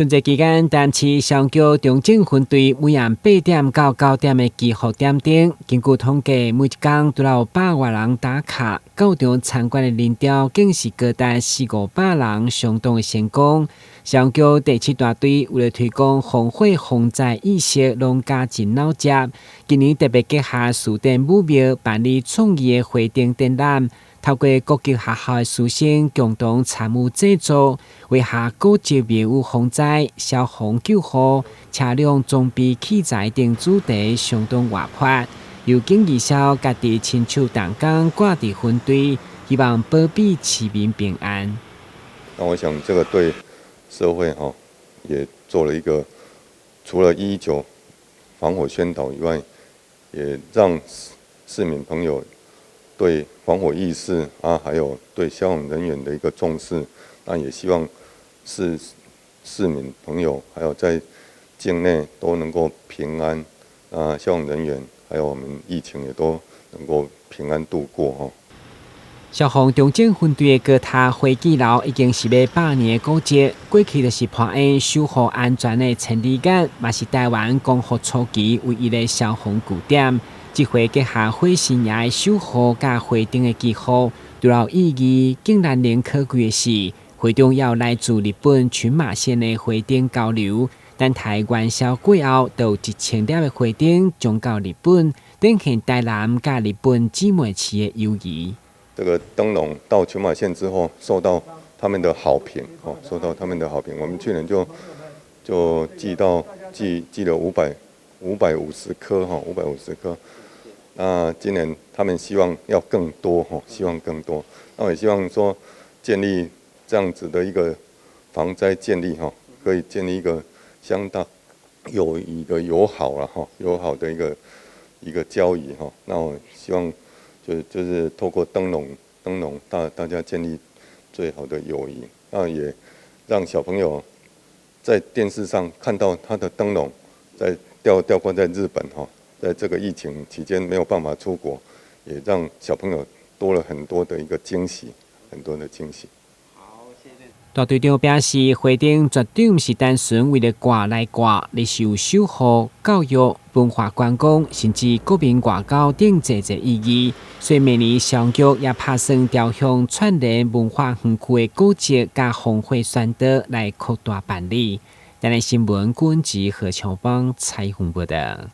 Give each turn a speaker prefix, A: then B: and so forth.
A: 春節期間，台南市消防局中正分隊每暗8點到9點的祈福點燈，根據統計，每一工都有百外人打卡，到場參觀的人潮更是高達四五百人，相當的成功。消防局第七大隊為了推廣防火防災意識，攏加緊腦汁。今年特別結合士典武廟辦理創意的花燈展覽。透過各級學校的師生共同參與製作，畫下古蹟廟宇防災、消防救護、車輛裝備器材等主題，相當活潑。由警義消家己親手動工掛佇分隊，希望保庇市民平安。
B: 那我想，這個對社會哈也做了一個，除了119防火宣導以外，也讓市民朋友對防火意識啊，還有對消防人員的一個重視，那也希望市民朋友還有在境內都能夠平安啊，消防人員還有我們疫情也都能夠平安度過哈。
A: 消防中正分隊的高塔火炬樓已經是欲百年的古蹟，過去就是扮演守護安全的千里眼，嘛是台灣光復初期唯一的消防據點。這回結合火神爺的守護佮花燈的祈福，除了意義，更難能可貴的是，會中有來自日本群馬縣的花燈交流。等待元宵過後，就有1000粒的花燈送到日本，展現台南佮日本姊妹市的友誼。
B: 這個燈籠到群馬縣之後，受到他們的好評，哦，受到他們的好評。我們去年就寄到寄寄了550顆哈，550顆。那今年他們希望要更多哈，希望更多。那我也希望說建立這樣子的一個防災建立哈，可以建立一個相當友誼的友好了哈，友好的一個交誼哈。那我希望就是透過燈籠大家建立最好的友誼，那也讓小朋友在電視上看到他的燈籠在吊掛在日本哈。在這個疫情期間沒有辦法出國，也讓小朋友多了很多的一個驚喜，很多的驚喜。
A: 大隊長表示，花燈絕對毋是單純為了掛來掛，而是有守護、教育、文化觀光，甚至國民外交等濟濟意義。所以每年消防局也拍算朝向串聯文化園區的古蹟佮防火宣導來擴大辦理。台南新聞，郭文吉何喬邦採訪報導。